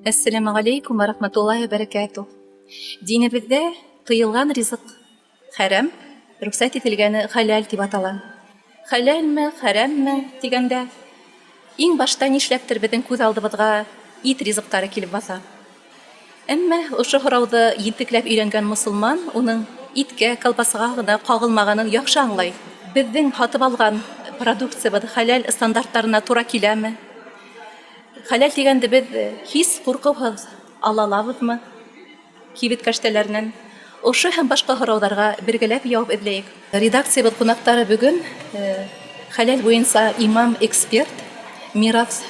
Әссәламү галәйкүм вә рахматуллаһи вә бәрәкәтүһ. Динебездә тыелган ризык хәрам, рөхсәт ителгәне хәләл дип атала. Хәләлме, хәрәмме дигәндә, иң башта нишләптер безнең күз алдыбызга ит ризыктары килеп баса. Әмма ошо һорауды ентекләп өйрәнгән мосылман уның иткә, колбасага гына кагылмаганын яхшы аңлай. Безнең һатып алган продукциябез хәләл стандартларына тура киләме? Хәләл дигәндә без һис куркусыз ала алабызмы? Кибет кәштәләреннән ошо һәм башка һорауларга бергәләп җавап эзләек. Редакциябез кунаклары бүген хәләл буенча имам-эксперт, Мирас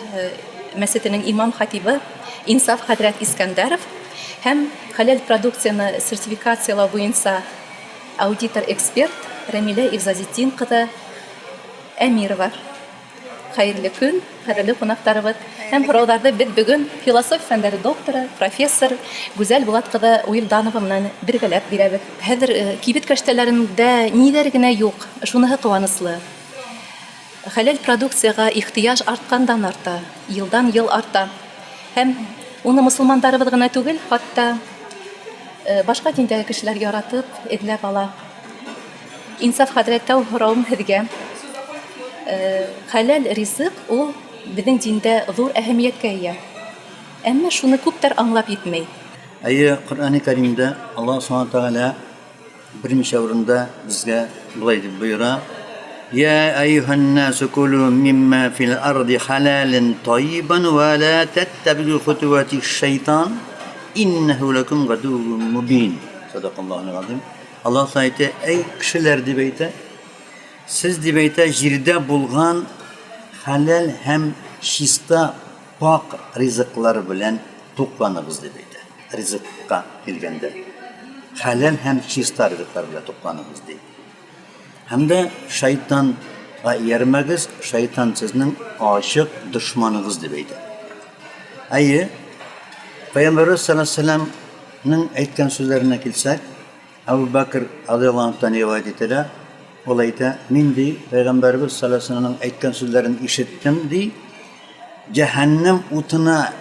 мәчетенең имам-хатибы Инсаф хәзрәт Искәндәров һәм хәләл продукцияне сертификацияләү буенча аудитор-эксперт Рәмилә Игзазетдин кызы Әмирова. Хәерле көн, кадерле кунакларыбыз. Һәм һорауларны без бүген философия фәннәре докторы, профессор Гүзәл Булат кызы Уилданова белән бергәләп бирәбез. Хәзер э, кибет кәштәләрендә ниләр генә юк, шуныһы куанычлы. Хәләл продукциягә ихтыяҗ арткандан арта, елдан ел арта. Һәм уны мусулмандарыбыз гына түгел, хатта э, башка диндәге кешеләр яратып, эзләп ала. Инсаф хәзрәт, тәү һорауым һеҙгә. Хәләл ризык ул безнең диндә зур әһәмияткә ия. Әмма шуны күптәр аңлап йитмәй. Әйе, Коръәни Кәримдә Аллаһ Субхана Тәгалә берничә урында безгә болай дип боера: Я әйюһән-насу кулу мимма фил арди халален тайибан ва ла таттабиу хутуатиш-шайтан иннәһу лакум гадуввун мубин. Садакаллаһул газим. Аллаһ Тәгалә әйтә, әй кешеләр дип әйтә, сез дип әйтә, җирдә булган хәләл һәм чиста пак ризыклар белән тукланыгыз дип әйтә. Ризыкка килгәндә, хәләл һәм чиста ризыклар белән тукланыгыз ди. Һәм дә шайтанга иярмәгез, шайтан сезнең ачык дошманыгыз дип әйтә. Әйе, Пәйгамбәрбез саллаллаһу алейһи ва сәлләмнең әйткән сүзләренә килсәк, Әбу Бәкр радиаллаһу анһудан риваять ителә, ул әйтә, мин ди, Пәйгамбәребез саллаллаһу алейһи ва сәлләмнең әйткән сүзләрен ишеттем ди, җәһәннәм утына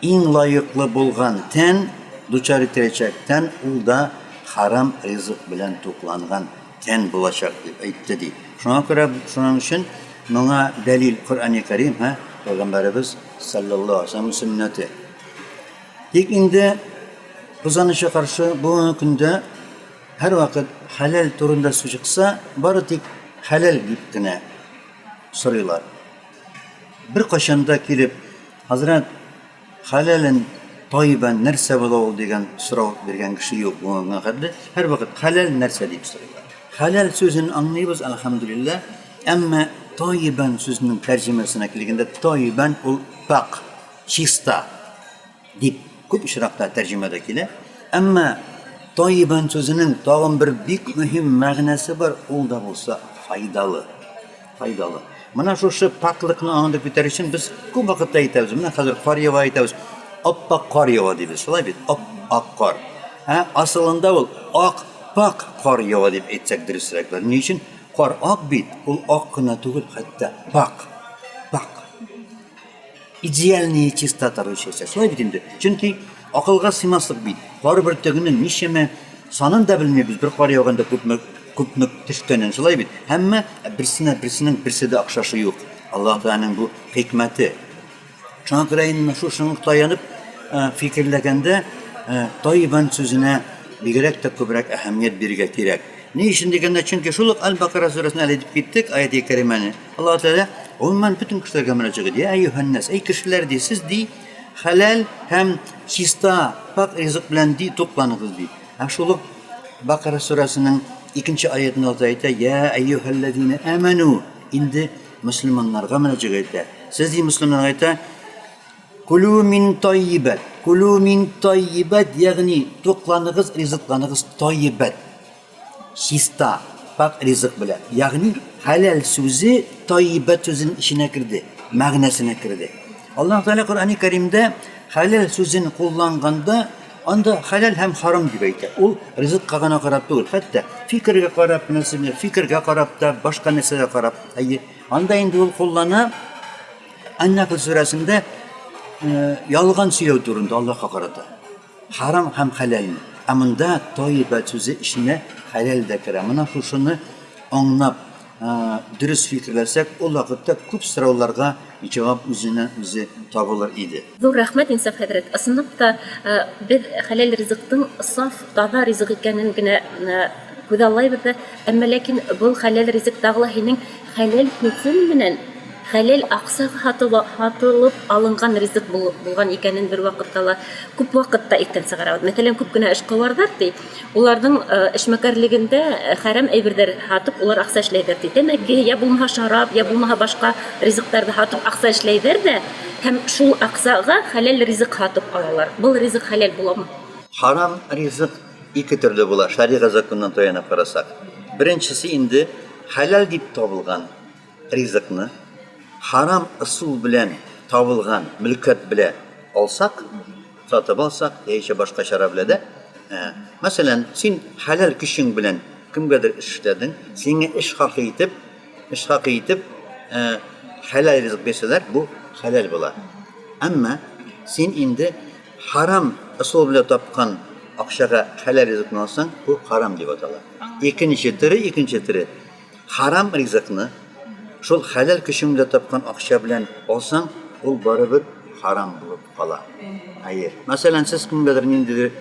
иң лаеклы булган тән, дучар ителәчәк тән, ул да харам ризык белән тукланган тән булачак дип әйтте ди. Шуңа күрә шуның өчен моңа дәлил Коръәни Кәрим һәм Пәйгамбәребез саллаллаһу алейһи ва сәлләм сөннәте. Тик инде кызганычка каршы бүгенге көндә һәрвакыт хәләл турында сүз чыкса, бары тик хәләл дип кенә сорыйлар. Беркайчан да килеп, хәзрәт, хәләлен тайбән нәрсә була ул дигән сорау биргән кеше юк бүгенге хәтле. Һәрвакыт хәләл нәрсә дип сорыйлар. Хәләл сүзен аңлыйбыз, әлхәмдүлилләһ, әмма тайбән сүзенең тәрҗемәсенә килгәндә, тайбән ул пакь, чиста дип күп очракта тәрҗемәдә килә. Әмма тайбән сүзенең тагын бер бик мөһим мәгънәсе бар, ул да булса файдалы. Файдалы. Менә шушы пакьлыкны аңлатып китәр өчен без күп вакытта әйтәбез. Менә хәзер кар ява әйтәбез. Ап-ак кар ява дибез. Шулай бит? Ап-ак кар. Ә асылында ул ак пак кар ява дип әйтсәк дөресрәк булыр. Ни өчен? Кар ак бит, ул ак кына түгел, хәтта пак. Пак. Идеальная чистота русча. Шулай бит инде. Чөнки акылга сыймаслык бит. Кар бөртегенең ничәмә санын да белмибез. Бер кар яуганда күпме күпме төшкәнен, шулай бит. Һәммә берсенә берсенең берсе дә охшашы юк. Аллаһ Тәгаләнең бу хикмәте. Шуңа күрә инде шушыңа таянып фикерләгәндә, тайбан сүзенә бигрәк тә күбрәк әһәмият бирергә кирәк. Ни өчен дигәндә, чөнки шул ук Әл-Бакара сүрәсен әле әйтеп киттек, аяти кәримәне. Аллаһ Тәгалә гомумән бөтен кешеләргә мөрәҗәгать итә. Я әйюһәннәс, әй кешеләр ди, сез ди хәләл һәм чиста, пакь ризык белән ди тукланыгыз ди. Һәм шул ук Бакара сүрәсенең икенче аятында Аллаһ әйтә, Я әйюһәлләзина аману, инде мөселманнарга мөрәҗәгать итә. Сез ди мөселманнарга әйтә, Кулю мин тайибәт, кулю мин тайибәт, ягъни тукланыгыз, ризыкланыгыз тайибәт. Чиста, пакь ризык белән. Ягъни хәләл сүзе тайибәт сүзенең эченә керде, мәгънәсенә керде. Аллаһ Тәгалә Коръәни Кәримдә хәләл сүзен кулланганда анда хәләл һәм харам дип әйтә. Ул ризыкка гына карап түгел, хәтта фикергә карап, нәрсәгә, фикергә карап та, башка нәрсәгә карап. Әйе, анда инде ул куллана Ан-Нәхл сүрәсендә Ялган сөйләү турында Аллаһка карата. Харам һәм хәләлне. Ә монда тайибәт сүзе эченә хәләл дә керә. Менә шушыны аңлап, дөрес фикерләсәк, ул вакытта күп сорауларга җавап үзеннән-үзе табылыр иде. Зур рәхмәт, Инсаф хәзрәт. Ысынлап та, без хәләл ризыкның саф, таза ризык икәнен генә күзаллайбыз да, әмма ләкин был хәләл ризык тагы ла һинең хәләл көчең менән хәләл акчага һатылып алынган ризык булган икәнен бер вакытта ла, күп вакытта истән чыгарабыз. Мәсәлән, күп кенә эшкуарлар, ди, уларның эшмәкәрлегендә хәрам әйбердәр һатып, улар акча эшләйдәр, ди. Тәмәке, я булмаһа шарап, я булмаһа башка ризыкларны һатып акча эшләйдәр дә, һәм шул акчага хәләл ризык һатып алалар. Был ризык хәләл буламы? Харам ризык ике төрле була, шәригать законына таянып карасак. Беренчесе инде хәләл дип табылган ризыкны харам ысул белән табылган мөлкәт белә алсак, сатып алсак, яисә башка чара белә дә, мәсәлән, син хәләл көчең белән кемгәдер эш эшләдең, сиңа эш хакы итеп, эш хакы итеп, хәләл ризык бирсәләр, бу хәләл була. Әмма син инде харам ысул белән тапкан акчага хәләл ризыкны алсаң, бу харам дип атала. Икенче төре, икенче төре Харам ризыкны шул хәләл көчең белән тапкан акча белән алсаң, ул барыбер харам булып кала. Әйе. Мәсәлән, сез кемгәдер ниндидер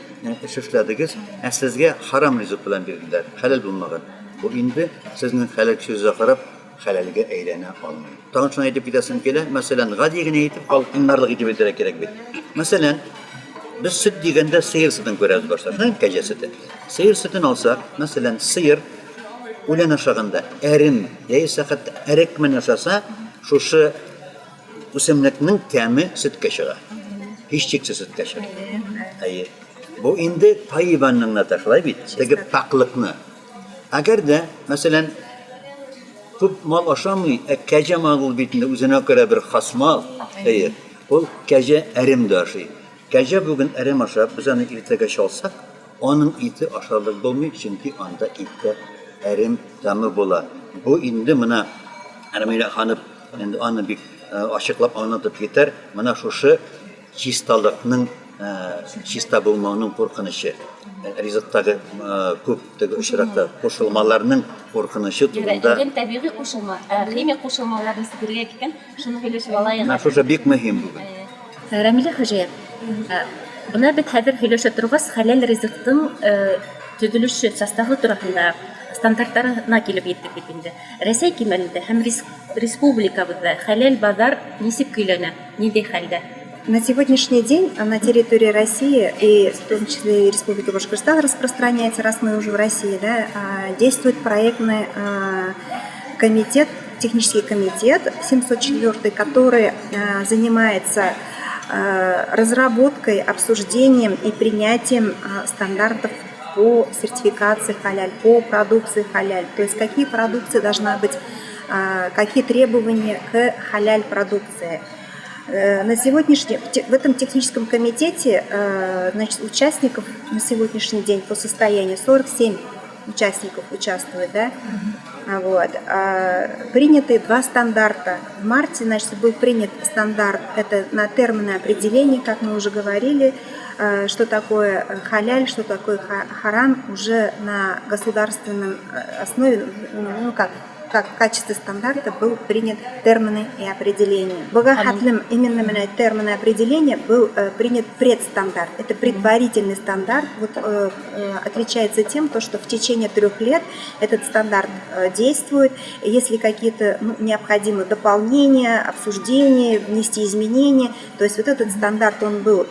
эш эшләдегез, ә сезгә харам ризык белән бирделәр, хәләл булмаган. Бу инде сезнең хәләл көчегезгә карап, хәләлгә әйләнә алмый. Тагын шуны әйтеп китәсем килә, мәсәлән, гади генә итеп, халык аңларлык итеп әйтергә кирәк бит. Мәсәлән, без сөт дигәндә сыер сөтен күрәбез башта, шулай кәҗә сөте. Сыер сөтен алсак, мәсәлән, сыер үлән ашаганда әрем яисә хәтта әрек менә ашаса, шушы үсемлекнең тәме сөткә чыга. Һичшиксез сөткә чыга. Әйе. Бу инде таибанны аңлата, шулай бит? Теге пакьлыкны. Әгәр дә, мәсәлән, күп мал ашамый, ә кәҗә мал ул бит инде үзенә күрә бер хас мал. Әйе. Ул кәҗә әрем дә ашый. Кәҗә бүген әрем ашап, без аны иртәгә чалсак, Аның ите ашарлык булмый, чөнки анда иттә әрем тәме була. Бу инде менә Рәмилә ханым инде аны бик ачыклап аңлатып китәр. Менә шушы чисталыкның, чиста булмауның куркынычы. Ризыктагы күп теге очракта кушылмаларның куркынычы турында. Әрем табигый кушылма, ә химик кушылмаларны сибергә икән, Шуны һөйләшеп алайык. Менә шушы бик мөһим бүген. Рәмилә хаҗия, менә без хәзер һөйләшә торгач, хәләл ризыкның төзелеше, составы турында стандартларына килеп җиттек бит инде. Рәсәй кимәлендә һәм республикабызда хәләл базар ничек көйләнә, нинди хәлдә? На сегодняшний день на территории России и в том числе и Республики Башкортостан распространяется, раз мы уже в России, да, действует проектный комитет, технический комитет 704, который занимается разработкой, обсуждением и принятием стандартов по сертификации халяль, по продукции халяль. То есть какие продукции должна быть, какие требования к халяль продукции. На сегодняшний, в этом техническом комитете, значит, участников на сегодняшний день по состоянию 47 участников участвует, да? Вот. Приняты два стандарта. В марте, значит, был принят стандарт, это на термины определения, как мы уже говорили, что такое халяль, что такое харам, уже на государственном основе, ну как в качестве стандарта был принят термины и определения. Быға хәтлем именно менә термины определения был принят предстандарт. Это предварительный стандарт. Вот, отличается тем, то, что в течение 3 лет этот стандарт действует. Если какие-то, ну, необходимы дополнения, обсуждения, внести изменения, то есть вот этот стандарт, он был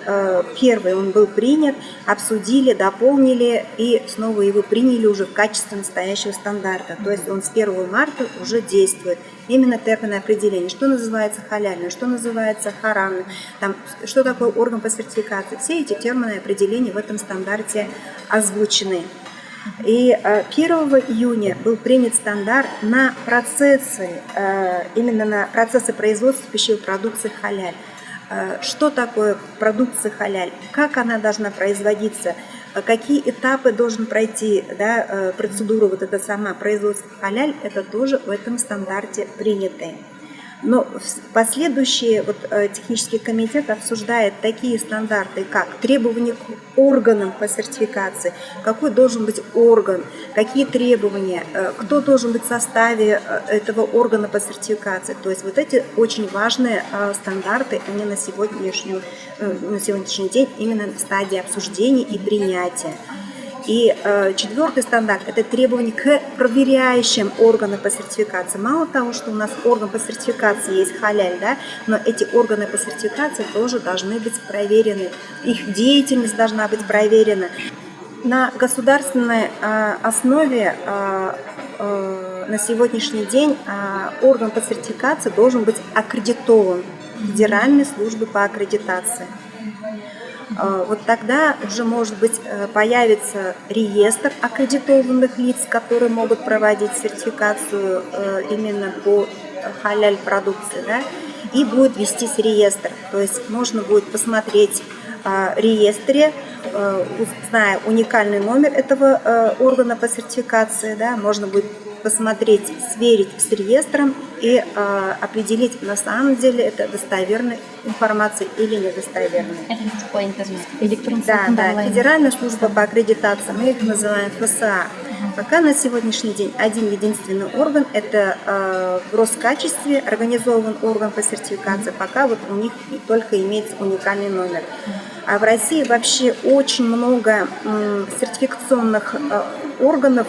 первый, он был принят, обсудили, дополнили и снова его приняли уже в качестве настоящего стандарта. То есть он с 1 марта уже действует. Именно термины определения, что называется халяльным, что называется харамным, там, что такое орган по сертификации. Все эти термины определения в этом стандарте озвучены. И 1 июня был принят стандарт на процессы, именно на процессы производства пищевой продукции халяль. Что такое продукция халяль, как она должна производиться, какие этапы должен пройти, да, процедуру вот эта сама производство халяль, это тоже в этом стандарте приняты. Но последующие, вот, технический комитет обсуждает такие стандарты, как требования к органам по сертификации, какой должен быть орган, какие требования, кто должен быть в составе этого органа по сертификации. То есть вот эти очень важные стандарты, они на сегодняшний день именно в стадии обсуждения и принятия. И четвертый стандарт – это требования к проверяющим органам по сертификации. Мало того, что у нас орган по сертификации есть халяль, да, но эти органы по сертификации тоже должны быть проверены. Их деятельность должна быть проверена. На государственной основе на сегодняшний день орган по сертификации должен быть аккредитован Федеральной службой по аккредитации. Вот тогда уже, может быть, появится реестр аккредитованных лиц, которые могут проводить сертификацию именно по халяль-продукции, да, и будет вестись реестр. То есть можно будет посмотреть в реестре, зная уникальный номер этого органа по сертификации, да, можно будет посмотреть, сверить с реестром и определить, на самом деле это достоверная информация или недостоверная. По интернету. Электрон Да, Федеральная служба по аккредитации, мы их называем ФСА. Пока на сегодняшний день один единственный орган, это в Роскачестве организован орган по сертификации, пока вот у них только имеется уникальный номер. А в России вообще очень много сертификационных органов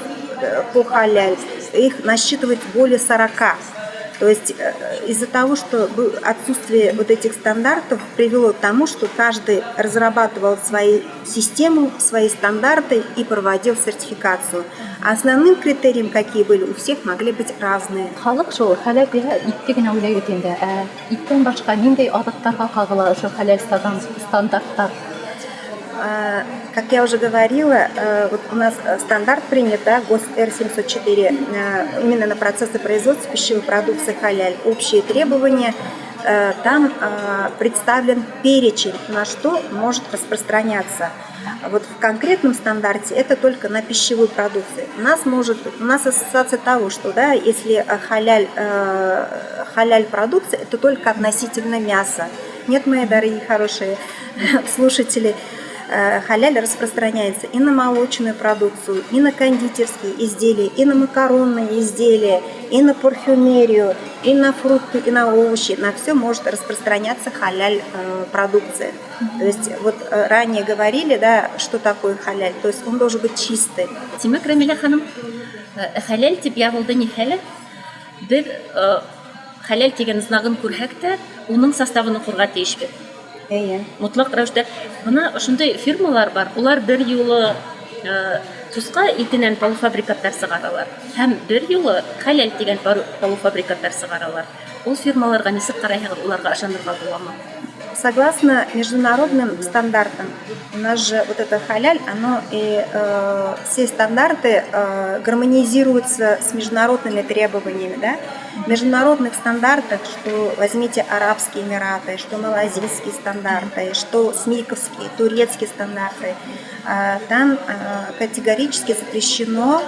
по халяль, их насчитывает более 40. То есть из-за того, что отсутствие вот этих стандартов привело к тому, что каждый разрабатывал свою систему, свои стандарты и проводил сертификацию. А основным критерием, какие были, у всех могли быть разные. Халык шул хәләл дигән итне генә уйлый бит инде. Ә иттән башка нинди азыкларга кагыла ошо хәләл стандартлар? Как я уже говорила, вот у нас стандарт принят, да, ГОСТ Р-704, именно на процессы производства пищевой продукции халяль, общие требования. Там представлен перечень, на что может распространяться. Вот в конкретном стандарте это только на пищевую продукцию. У нас ассоциация того, что, да, если халяль продукция, это только относительно мяса. Нет, мои дорогие хорошие слушатели, халяль распространяется и на молочную продукцию, и на кондитерские изделия, и на макаронные изделия, и на парфюмерию, и на фрукты, и на овощи. На все может распространяться халяль продукция. То есть вот ранее говорили, да, что такое халяль. То есть он должен быть чистый. Димәк, Рамилә ханым, хәләл дип язылды ни хәләл? Без хәләл дигән знагын күрһәк тә, уның составын укырга тиешбез. Әйе. Мотлак рәвештә менә шундый фирмалар бар. Улар бер юлы сусҡа итенән полуфабрикаттар сығаралар һәм бер юлы хәләл дигән полуфабрикаттар сығаралар. Ул фирмаларга нисек карайһығыҙ, уларға ышанырға буламы? Согласно международным стандартам, у нас же вот это халяль, оно и все стандарты гармонизируются с международными требованиями, да? В международных стандартах, что возьмите Арабские Эмираты, что малазийские стандарты, что смиковские, турецкие стандарты, там категорически запрещено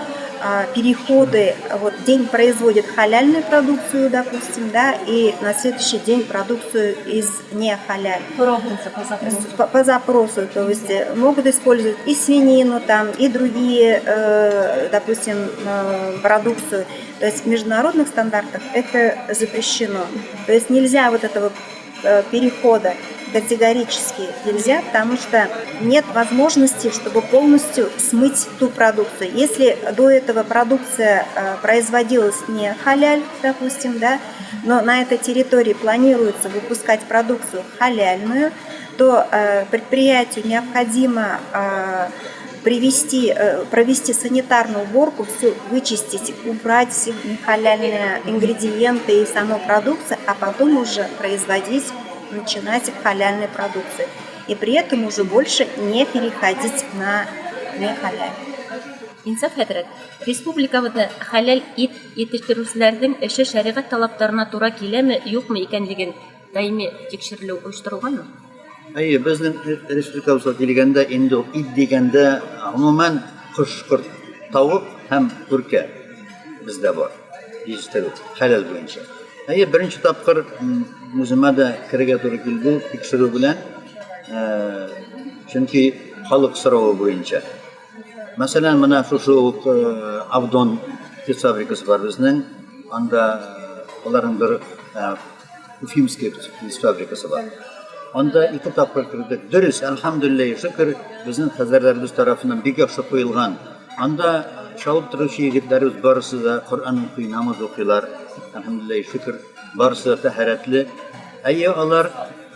переходы, вот день производит халяльную продукцию, допустим, да, и на следующий день продукцию из не халяль. По запросу. По запросу, то есть могут использовать и свинину там, и другие, допустим, продукцию. То есть в международных стандартах это запрещено. То есть нельзя вот этого перехода категорически нельзя, потому что нет возможности, чтобы полностью смыть ту продукцию. Если до этого продукция производилась не халяль, допустим, да, но на этой территории планируется выпускать продукцию халяльную, то предприятию необходимо провести санитарную уборку, все вычистить, убрать все нехаляльные ингредиенты и саму продукцию, а потом уже производить, начинать халяльной продукции. И при этом уже больше не переходить на нехаляль. Инсаф хәҙрәт, республикабыҙҙа хәләл ит етештереүселәрҙең эше шәриғәт талаптарына тура киләме, юҡмы икәнлеген даими тикшерелеү ойошторолғанмы? Әйе, безнең республикабызга килгәндә, инде ул ит дигәндә, гомумән, кош-корт, тавык һәм күркә бездә бар. Җитештерү хәләл буенча. Әйе, беренче тапкыр үземә дә керергә туры килде тикшерү белән. Чөнки халык соравы буенча. Мәсәлән, менә шушы ук Авдон птицфабрикасы бар безнең. Анда аларның бер Уфимская птицфабрикасы бар. Анда ике тапкыр кердек. Дөрес, әлхәмдүлилләһ, шөкер, безнең хәзәрләребез тарафыннан бик яхшы куелган. Анда чалып торучы егетләребез барысы да Коръән укый, намаз укыйлар. Әлхәмдүлилләһ, шөкер, барысы да тәһарәтле. Әйе, алар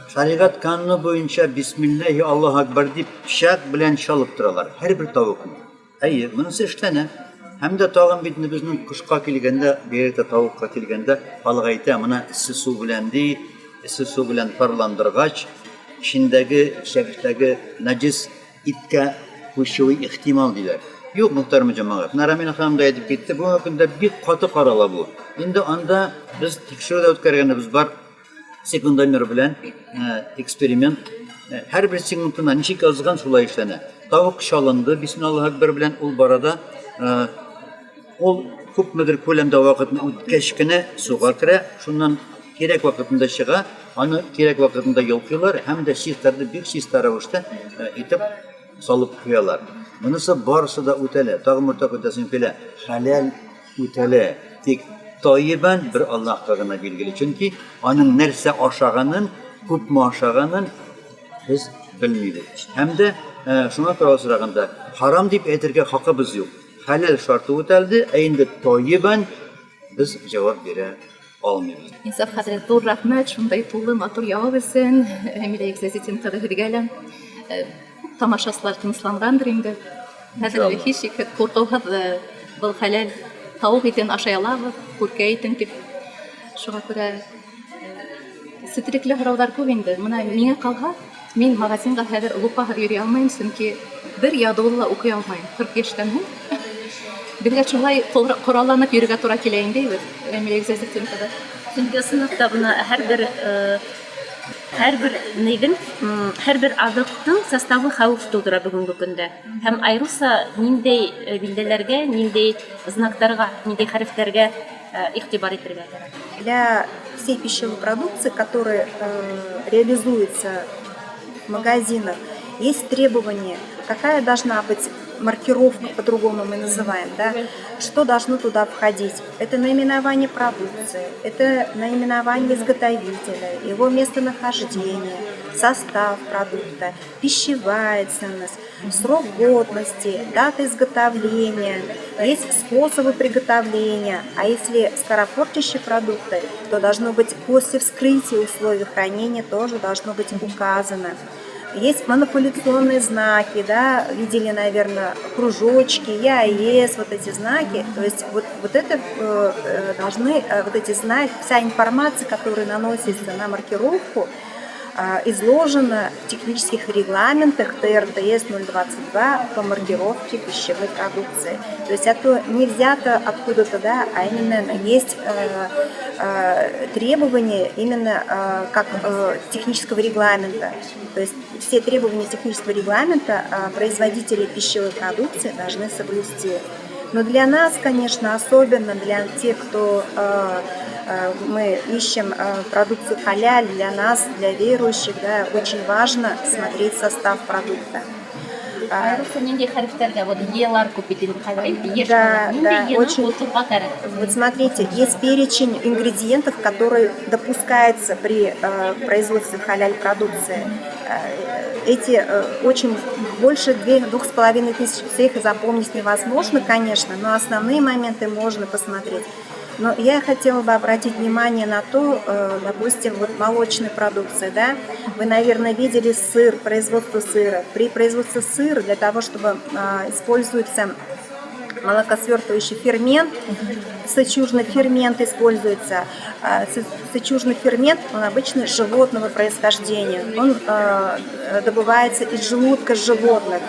шәригать кануны буенча бисмилләһи Аллаһу акбар дип пычак белән чалып торалар һәрбер тавыкны. Әйе, монысы эшләнә. Һәм дә тагын бит инде безнең кышка килгәндә, бигрәк тә тавыкка килгәндә, халык әйтә, менә эссе су белән ди, эссе су белән парландыргач, эчендәге, эчәктәге нәҗес иткә күчүе ихтимал диләр. Юк, мөхтәрәм җәмәгать. Менә Рамилә ханым да әйтеп китте, бүгенге көндә бик каты карала бу. Инде анда без тикшерү дә үткәргәнебез бар. Секундомер белән эксперимент һәрбер секундына ничек язган, шулай эшләнә. Тавык чалынды, бисмиллаһ акбар белән ул барада ул күпмедер күләмдә вакытны үткәч кенә суга керә, шуннан кирәк вакытында чыга, аны кирәк вакытында йолкыйлар һәм дә чистарды бик чиста рәвештә итеп салып куялар. Монысы барысы да үтәлә. Тагын бер тапкыр әйтәсем килә, хәләл үтәлә. Тик тайибан бер Аллаһка гына билгеле. Чөнки аның нәрсә ашаганын, күпме ашаганын без белмибез. Һәм дә э, шуңа күрә осраганда харам дип әйтергә хакыбыз юк. Хәләл шарты үтәлде, ә инде тайибан без җавап бирә алмыйбыз. Инсаф хәзрәт, зур рәхмәт, шундый тулы матур җавап өчен. Әмилә Гыйззәтдин кызы һеҙгә лә. Э, күп тамашасылар тынычлангандыр инде. Хәзер һич шикһез куркуһыз э, был хәләл тавык итен ашай алабыз, күркә итен дип. Шуңа күрә э, сетрекле һораулар күп инде. Менә миңа калһа, Мин магазинга хәзер лупага йөри алмыйм, чөнки бер ядуын ла укый алмыйм. 40 яшьтән һуң. Безгә шулай коралланып йөрергә тура килә инде бит, Рәмилә Гыйззәтуллина кызы. Чөнки ысынлап та бына һәрбер һәрбер нейдең, һәрбер азыктың составы хәвеф тудыра бүгенге көндә. Һәм аеруча ниндәй билдәләргә, ниндәй знактарга, ниндәй хәрефләргә игътибар итергә кирәк. Для всей пищевой продукции, которая реализуется в магазинах, есть требования, какая должна быть маркировка, по-другому мы называем, да, что должно туда входить. Это наименование продукции, это наименование изготовителя, его местонахождение, состав продукта, пищевая ценность, срок годности, дата изготовления, есть способы приготовления. А если скоропортящие продукты, то должно быть после вскрытия условий хранения тоже должно быть указано. Есть манипуляционные знаки, да, видели, наверное, кружочки, ЯЭС, вот эти знаки. То есть вот, вот это должны, вот эти знаки, вся информация, которая наносится на маркировку, изложена в технических регламентах ТРТС 022 по маркировке пищевой продукции. То есть это не взято откуда-то, да, а именно есть требования именно как технического регламента. То есть все требования технического регламента производители пищевой продукции должны соблюсти. Но для нас, конечно, особенно для тех, кто мы ищем продукцию халяль, для нас, для верующих, да, очень важно смотреть состав продукта. Аеруча нинди хәрефләргә, вот елар күп бит инде хәзер, Да, да, очень. Кирәк. Вот смотрите, есть перечень ингредиентов, которые допускаются при производстве халяль-продукции. Эти очень больше 2500, всех запомнить невозможно, конечно, но основные моменты можно посмотреть. Но я хотела бы обратить внимание на то, допустим, вот молочная продукция, да, вы, наверное, видели сыр, производство сыра. При производстве сыра для того, чтобы используется молокосвертывающий фермент, сычужный фермент используется. Сычужный фермент, он обычно животного происхождения. Он добывается из желудка животных.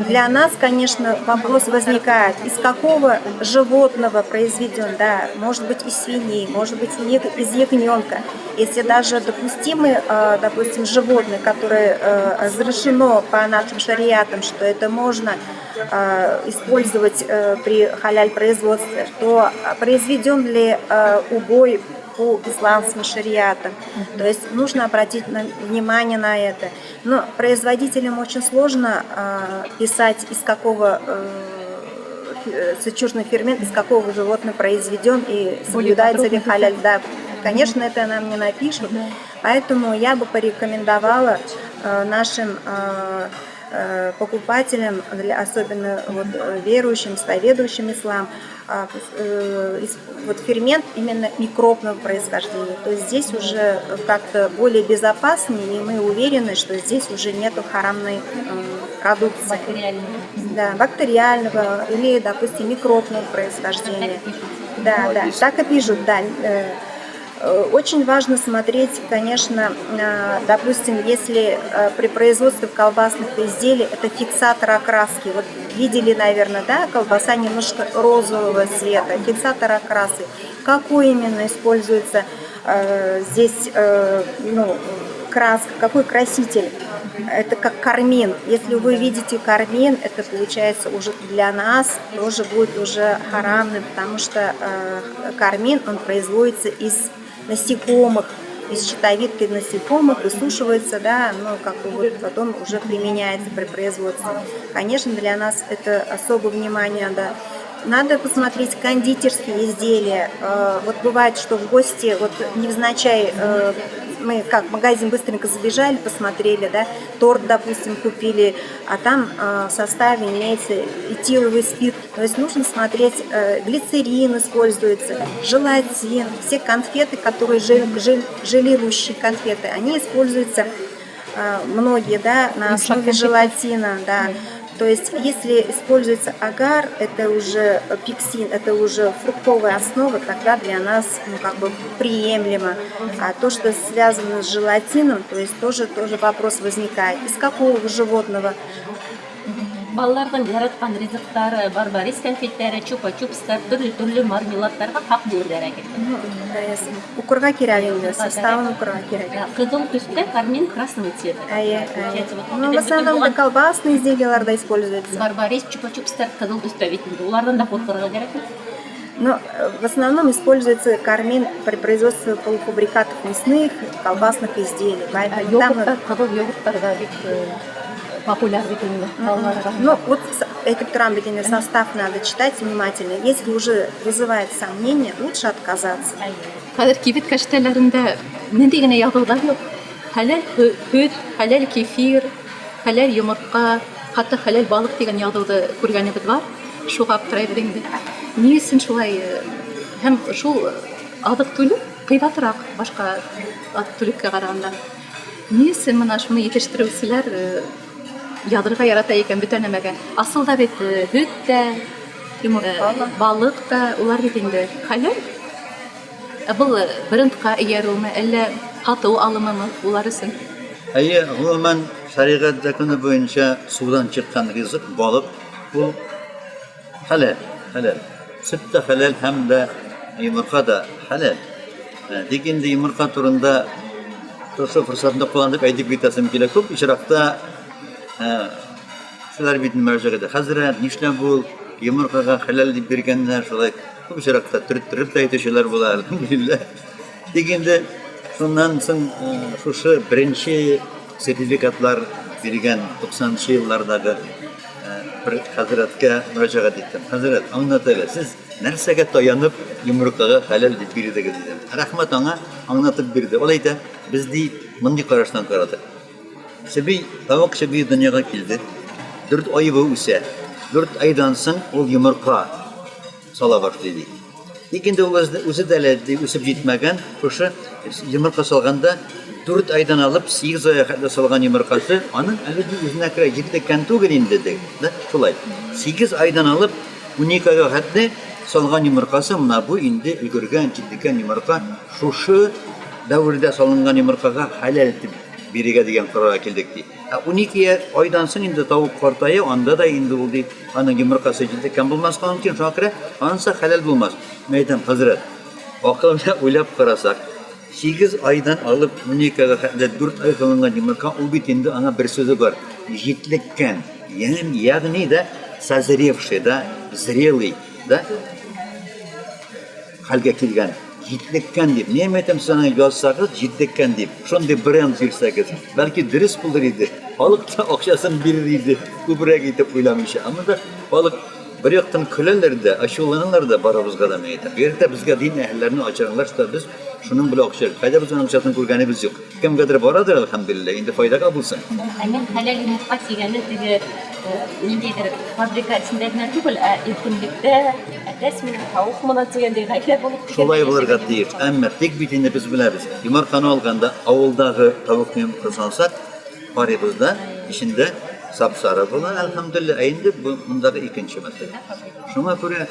Для нас, конечно, вопрос возникает, из какого животного произведен, да, может быть, из свиньи, может быть, из ягненка. Если даже допустимы, допустим, животные, которые разрешено по нашим шариатам, что это можно использовать при халяль-производстве, то произведен ли убой по по исламским шариатам. То есть нужно обратить внимание на это. Но производителям очень сложно писать, из какого сычужный фермент, из какого животного произведен и соблюдается ли халяль. Да, конечно, это нам не напишут. Поэтому я бы порекомендовала нашим покупателям, особенно вот верующим, исповедующим ислам, вот фермент именно микробного происхождения. То есть здесь уже как-то более безопаснее, и мы уверены, что здесь уже нету харамной продукции. Бактериального. Да, бактериального или, допустим, микробного происхождения. Да, да, так и пишут, да. Очень важно смотреть, конечно, допустим, если при производстве колбасных изделий это фиксатор окраски. Вот видели, наверное, да, колбаса немножко розового цвета, фиксатор окраски. Какой именно используется здесь, ну, краска, какой краситель? Это как кармин. Если вы видите кармин, это получается уже для нас тоже будет уже харамный, потому что кармин, он производится из насекомых, из щитовидки насекомых, высушивается, да, но как бы вот потом уже применяется при производстве. Конечно, для нас это особое внимание, да. Надо посмотреть кондитерские изделия. Вот бывает, что в гости, вот невзначай, мы как в магазин быстренько забежали, посмотрели, да, торт, допустим, купили, а там в составе имеется этиловый спирт. То есть нужно смотреть, глицерин используется, желатин, все конфеты, которые желирующие конфеты, они используются многие, да, на основе желатина, да. То есть, если используется агар, это уже пексин, это уже фруктовая основа, тогда для нас, ну, как бы приемлемо. А то, что связано с желатином, то есть тоже вопрос возникает. Из какого животного? Балаларның яраткан ризыклары, барбарис конфетлары, чупа-чупслар, төрле-төрле мармеладларга хак булырга кирәк. Укырга кирәк инде, составын укырга кирәк. Кызыл төстә кармин красного цвета. Әйе, әйе. Получается, вот Ну, в основном это колбасные изделияларда используется. Барбарис, чупа-чупслар кызыл төстә бит инде. Улардан да куркырга кирәк. Но в основном используется кармин при производстве полуфабрикатов мясных, колбасных изделий. Поэтому там Йогуртлар, кызыл йогуртлар да бик популяр бит инде балаларга. Ну, вот әйтеп торам бит инде, состав надо читать внимательно. Если уже вызывает сомнение, лучше отказаться. Хәзер кибет кәштәләрендә нинди генә язулар юк. Хәләл һөт, хәләл кефир, хәләл йомырка, хәтта хәләл балык дигән язуды күргәнебез бар. Шуга аптырайбыз инде. Ни өчен шулай һәм шул азык-түлек кыйбатрак башка азык-түлеккә караганда. Ни өчен менә шуны җитештерүчеләр язырга ярата икән бөтә нәмәгә? Асылда бит һөт тә, балык та, улар бит инде хәләл. Ә был брендка иярүме, әллә һатыу алымымы улар өчен? Әйе, гомумән, шәригать законы буенча судан чыккан ризык, балык, ул хәләл, хәләл. Сөт тә хәләл һәм дә йомырка да хәләл. Тик инде йомырка турында шушы форсатны кулланып әйтеп китәсем килә. Күп очракта кешеләр бит мөрәҗәгать итә. Хәзрәт, нишләп ул йомыркага хәләл дип биргәннәр, шулай күп очракта төрттереп тә әйтүчеләр була, әлхәмдүлилләһ. Тик инде шуннан соң шушы беренче сертификатлар биргән 90 еллардагы бер хәзрәткә мөрәҗәгать иттем. Хәзрәт, аңлат әле, сез нәрсәгә таянып йомыркага хәләл дип бирдегез дидем. Рәхмәт аңа, аңлатып бирде. Ул әйтә, без ди мондый караштан карадык. Чеби, тавык чеби дөньяга килде. 4 ай буе үсә. 4 айдан соң ул йомырка сала башлый ди. Тик инде ул үзе дә әле ди үсеп җитмәгән, шушы йомырка салганда 4 айдан алып 8 айга хәтле салган йомыркасы аның әле ди үзенә күрә җитлеккән түгел инде ди. Да, шулай. 8 айдан алып 12 айга хәтле салган йомыркасы менә бу инде өлгергән, җитлеккән йомырка. Шушы дәвердә салынган йомыркага хәләл дип бирергә дигән карарга килдек ди. Ә 12 айдан соң инде тавык картая, анда да инде ул ди, аның йомыркасы җитлеккән булмаска мөмкин, шуңа күрә анысы хәләл булмас. Мин әйтәм, хәзрәт, акыл белән уйлап карасак, 8 айдан алып 12 айга хәтле 4 ай салынган йомырка, ул бит инде аңа бер сүзе бар, җитлеккән, ягъни да созревший, да, зрелый, да, хәлгә килгән. Җитлеккән дип. Ни әйтәм, сез аны язсагыз, җитлеккән дип, шундый бренд бирсәгез, бәлки дөрес булыр иде. Халык та акчасын бирер иде, күбрәк итеп уйламыйча. Ә монда халык бер яктан көләләр дә, ачуланалар да барыбызга да, мин әйтәм. Бигрәк тә безгә дин әһелләренә ачыралар, что без шуның белән акча. Кайда без аның акчасын күргәнебез юк. Кемгәдер барадыр, әлхәмдүлилләһ, инде файдага булсын. Ә мин хәләл йомырка дигәнне теге ниндидер фабрика эчендә генә түгел, ә иркенлектә, әтәч менә, тавык менә дигәндәй гаилә булып дигәндәй Шулай булырга яшәгән тиеш. йомырка. Әмма тик бит инде без беләбез, йомырканы алганда авылдагы тавык йомыркасын алсак, карыйбыз да, эчендә сап-сары була, әлхәмдүлилләһ. Ә инде бу мондагы икенче мәсьәлә. Шуңа күрә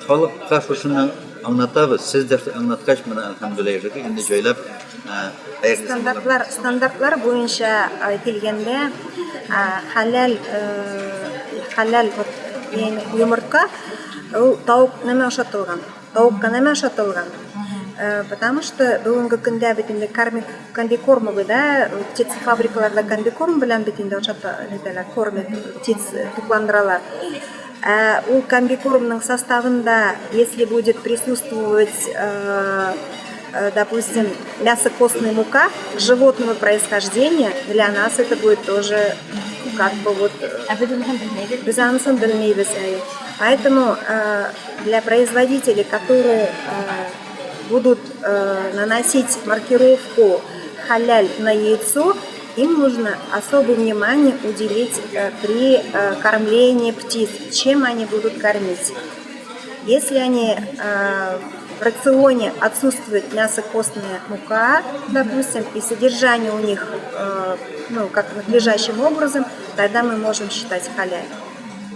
халыкка шушыны аңлатабыз. Сез дә аңлаткач, менә әлхәмдүлилләһ, инде җайлап Стандартлар, стандартлар буенча килгәндә, хәләл, хәләл йомырка, ул тавык нәмә ашатылган, тавыкка нәмә ашатылган. Потому что бүгенге көндә бит инде комбикормовый, да, птицефабрикаларда комбикорм белән бит инде ашата, нитәләр, кормят, птиц тукландыралар. Ә ул комбикормның составында, если будет присутствовать, допустим, мясо-костная мука животного происхождения, для нас это будет тоже как бы вот... Ә без анысын белмибез. Без анысын белмибез, әйе. Поэтому для производителей, которые будут наносить маркировку халяль на яйцо, им нужно особое внимание уделить при кормлении птиц, чем они будут кормить. Если они в рационе отсутствует мясо-костная мука, допустим, и содержание у них ну, как надлежащим образом, тогда мы можем считать халяль.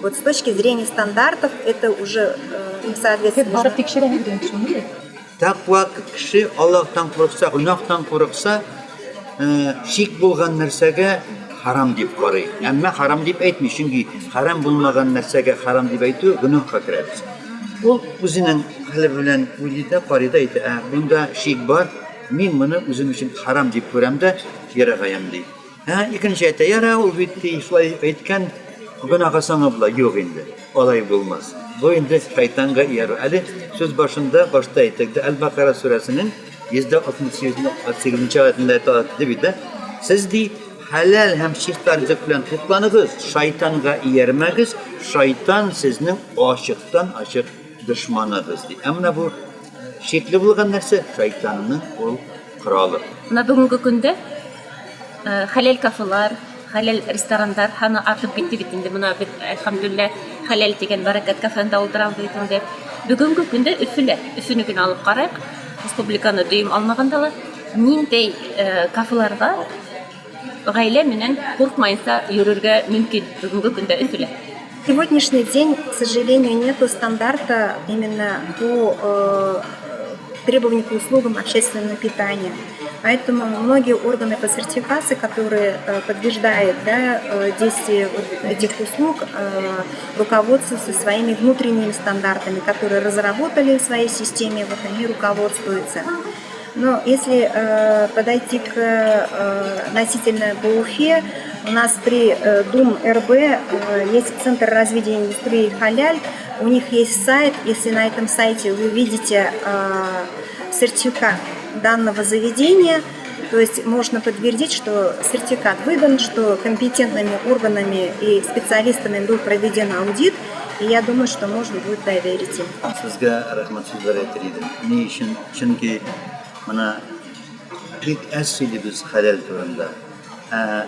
Вот с точки зрения стандартов это уже не соответствует. Барып тикшерәбез дигән шуны. Тәкъва кеше Аллаһтан курыкса, гөнаһтан курыкса, шик булган нәрсәгә харам дип карый. Әмма харам дип әйтми, чөнки харам булмаган нәрсәгә харам дип әйтү гөнаһка керәбез. Ул үзенең хәле белән уйлый да, карый да әйтә, ә бунда шик бар, мин моны үзем өчен харам дип күрәм дә, ерагаям ди. Ә икенче әйтә, яра, ул бит ди, шулай әйткән, гөнаһка саңа була. Юк инде, алай булмас. Бу инде шайтанга иярү. Әле сүз башында башта әйттек, Әл-Бакара сүрәсенең 168 нче аятында әйтелде бит, да? Сез ди, хәләл һәм чиста ризык белән тукланыгыз, шайтанга иярмәгез, шайтан сезнең ачыктан-ачык дошманыгыз ди. Ә менә бу шикле булган нәрсә шайтанның ул коралы. Менә бүгенге көндә хәләл кафелар, хәләл ресторандар һаны артып китте бит инде. Менә без, әлхәмдүлилләһ, хәләл дигән Бәрәкәт кафеында утырабыз бит инде. Бүгенге көндә Өфелә, Өфене генә алып карыйк, республиканы дөем алмаганда ла, ниндәй кафеларга гаилә менән куркмаенча йөрергә мөмкин бүгенге көндә Өфелә? Сегодняшний день, к сожалению, нету стандарта именно по требованию к услугам общественного питания. Поэтому многие органы по сертификации, которые подтверждают, да, действие вот этих услуг, руководствуются своими внутренними стандартами, которые разработали в своей системе, вот они руководствуются. Но если подойти к относительно по Уфе, у нас при ДУМ РБ есть Центр развития индустрии «Халяль», у них есть сайт, если на этом сайте вы видите сертификат данного заведения, то есть можно подтвердить, что сертификат выдан, что компетентными органами и специалистами был проведен аудит, и я думаю, что можно будет доверить им. Сезгә рәхмәт сүзләре әйтер идем. Ни өчен? Чөнки менә бик әз сөйлибез хәләл турында. Ә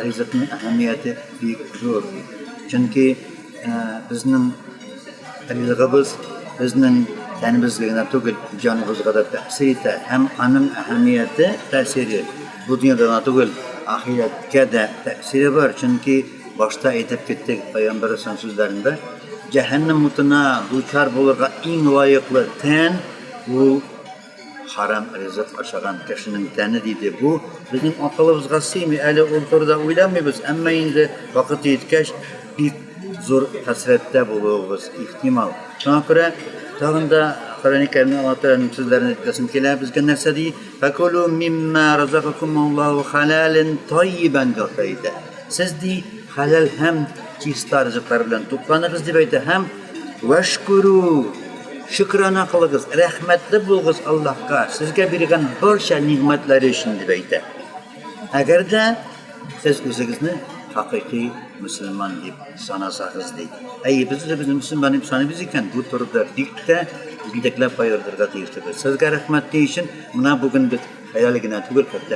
ризыкның әһәмияте бик зур. Чөнки безнең ризыгыбыз безнең тәнебезгә генә түгел, җаныбызга да тәэсир итә һәм аның әһәмияте, тәэсире бу дөньяда гына түгел, ахирәткә дә тәэсире бар. Чөнки башта әйтеп киттек пәйгамбәребезнең сүзләрендә, җәһәннәм утына дучар булырга иң лаеклы тән ул Харам ризык ашаган кешенең тәне, диде. Бу безнең акылыбызга сыймый, әле ул турыда уйламыйбыз, әмма инде вакыты җиткәч, бик зур хәсрәттә булуыбыз ихтимал. Шуңа күрә тагын да Коръәни Кәримнең Аллаһ Тәгаләнең сүзләрен әйтәсем килә. Безгә нәрсә ди? Фәкулу мимма разакакумуллаһу халален таййибан дип әйтә. Сез ди, хәләл һәм чиста ризыклар белән тукланыгыз дип әйтә һәм вәшкүрү. Шөкрана кылыгыз, рәхмәтле булыгыз Аллаһка, сезгә биргән барча нигъмәтләре өчен, дип әйтә. Әгәр дә сез үзегезне хакыйкый мөселман дип санасагыз, ди. Әйе, без үзебезне мөселман дип саныйбыз икән, бу турыда бик тә җентекләп кайгыртырга тиешлебез. Сезгә рәхмәт ни өчен? Менә бүген без хәләл генә түгел, хәтта